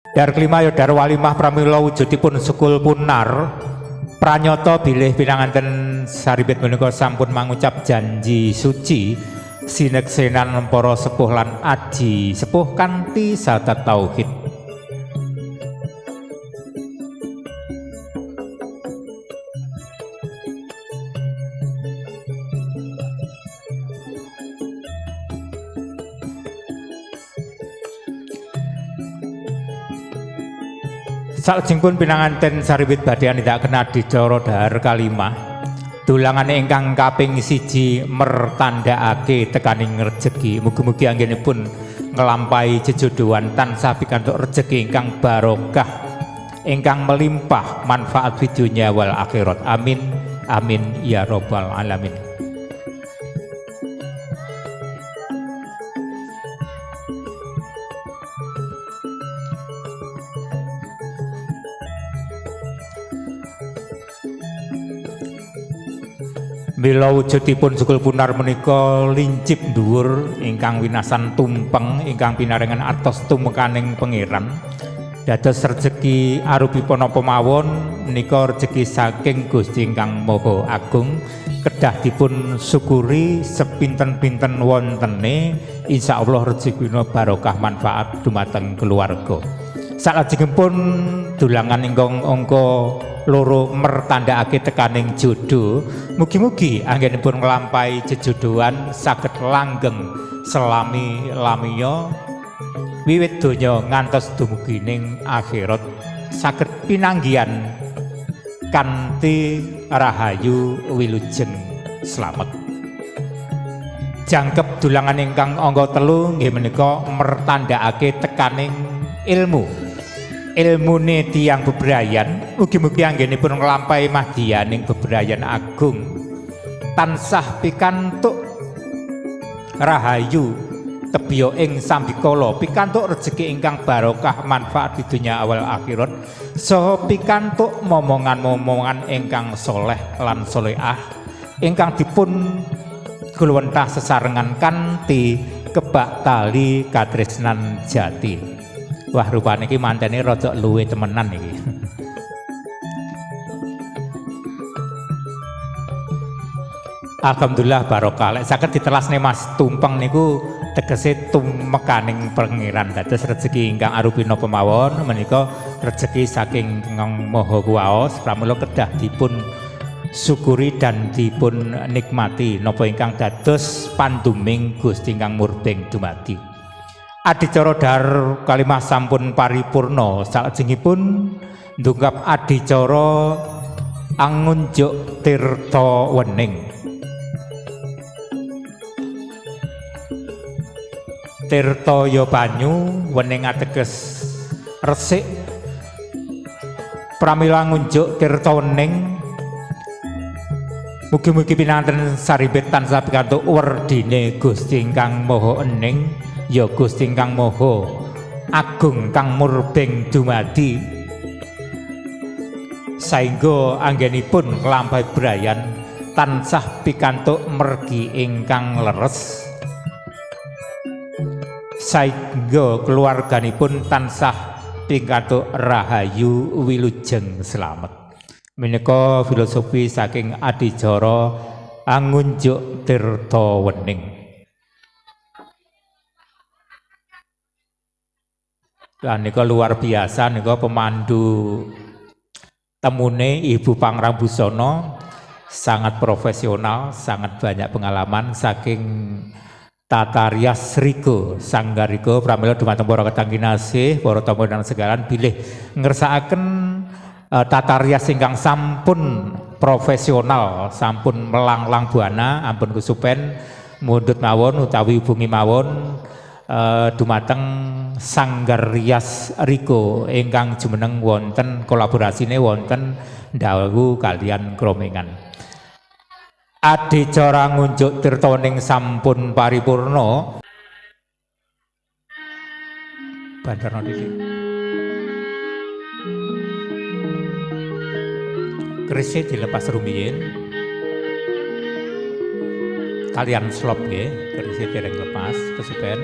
Dar kelima ya dar walimah pramila wujudipun sukul punar pranyata bilih pinanganten saribet menika sampun mangucap janji suci sineksenan para sepuh lan aji sepuh kanthi syahadat tauhid. Salajengipun pinanganten saribit badhe nindakaken adicara dhahar kalimah. Dolangane ingkang kaping 1 mertandhakake tekaning rejeki. Mugi-mugi anggenipun nglampahi jejodhoan tansah pikantuk rejeki ingkang barokah, ingkang melimpah manfaat fid dunya wal akhirat. Amin amin ya rabbal alamin. Mila wujudipun sukul punar menika lincip dhuwur ingkang winasan tumpeng ingkang pinaringan artos tumekaning pangeran. Dados rejeki arupi napa mawon menika rejeki saking Gusti ingkang Maha Agung kedah dipun syukuri sepinten-pinten wontene, insyaallah rejekina barokah manfaat dumateng keluarga. Salajengipun dolangan ingkang angka 2 mertandhakake tekaning jodoh. Mugi-mugi anggenipun nglampahi jejodohan saged langgeng selami lamiya wiwit donya ngantos dumugi ning akhirat saged pinanggihan kanthi rahayu wilujeng slamet. Jangkep dolangan ingkang angka 3 nggih menika mertandhakake tekaning ilmu. Ilmune tiyang bebrayan mugi-mugi anggenipun nglampahi madyaning bebrayan agung tansah pikantuk rahayu tebiya ing sambikala, pikantuk rejeki ingkang barokah manfaat di dunya awal akhirat saha pikantuk momongan-momongan ingkang soleh lan soleah ingkang dipun gulwentah sesarengan kanthi kebak tali katresnan jati. Wah, rupane iki mantene rada luwe temenan iki. Alhamdulillah barokah. Lek saged ditelasne Mas, tumpeng niku tegese tumekaning pangeran. Dados rejeki ingkang arupi napa mawon menika rejeki saking Ingkang Maha Kuwaos, pramila kedah dipun syukuri dan dipun nikmati napa ingkang dados panduming Gusti ingkang murbeng dumadi. Adicara dhahar kalimah sampun paripurna. Salajengipun ndungkap adicara angunjuk tirta wening. Tirta ya banyu, wening ateges resik. Pramila ngunjuk tirta wening mugi-mugi pinanganten saribet tansah pikantuk werdine Gusti ingkang Maha Ening, ya Gusti ingkang Maha Agung kang murbeng dumadi saengga anggenipun nglampahi brayan tansah pikantuk mergi ingkang leres saengga keluarganipun tansah pikantuk rahayu wilujeng slamet. Menika filosofi saking adicara angunjuk tirta wening. Lah nika luar biasa nika pemandu temune Ibu Pangrambusana sangat profesional, sangat banyak pengalaman saking Tata Rias Riko Sanggariko. Pramila dumateng para kadang kinasih, para tamu dan segalan bilih ngersakaken tata rias ingkang sampun profesional, sampun melanglang buana, ampun kesupen mundhut mawon utawi hubungi mawon dumateng Sanggar Rias Riko ingkang jumeneng wonten kolaborasine wonten Dawu kalian Kromengan. Adicara ngunjuk tirta wening sampun paripurna. Bandarno dhisik. Kerise dilepas rumiyin. Kalian slop nggih, kerise dereng lepas kesupen.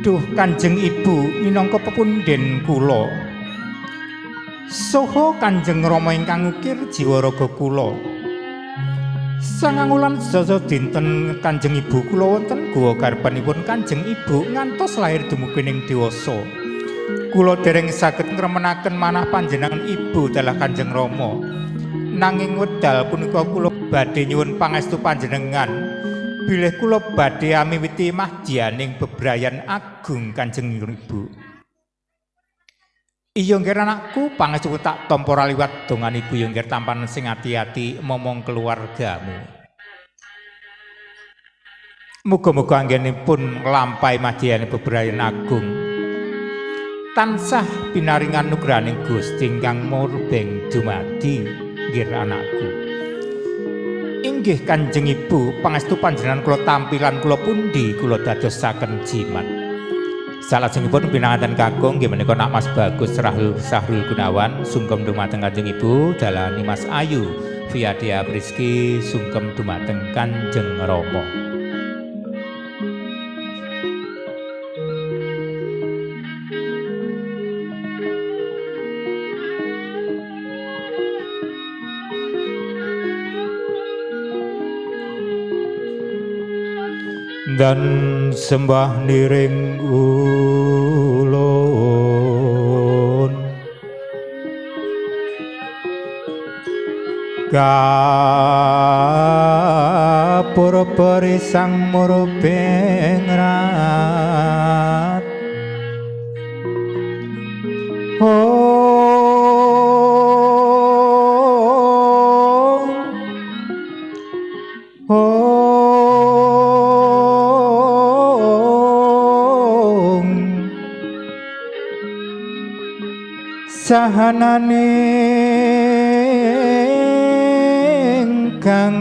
Duh Kanjeng Ibu minangka pepundhen kula. Saha Kanjeng Rama ingkang ngukir jiwa raga kula. Sangang wulan sedasa dinten Kanjeng Ibu kula wonten guwa garbanipun Kanjeng Ibu ngantos lahir dumugi ing dewasa. Kula dereng saged ngremenaken manah panjenengan Ibu dalah Kanjeng Rama. Nanging wedal punika kula badhe nyuwun pangestu panjenengan bilih kula badhe amiwiti madyaning bebrayan agung Kanjeng Ibu. Iya nggih anakku, pangestu tak tampa ora liwat dongan ibu ya nggih tampan sing ati-ati momong keluargamu. Muga-muga anggenipun nglampahi madyaning bebrayan agung tansah pinaringan nugrahaning Gusti ingkang murbeng dumadi nggih anakku. Inggih Kanjeng Ibu, pangestu panjenengan kula tampilan kula pundi kula dadosaken jimat. Salajengipun pinanganten kakung nggih menika Nak Mas Bagus Rahul Sahrul Gunawan sungkem dumateng Kanjeng Ibu dalani Mas Ayu Fiadia Priski sungkem dumateng Kanjeng Rama. Dan sembah niring ulun kapur perisang murbeng rat sahanane ingkang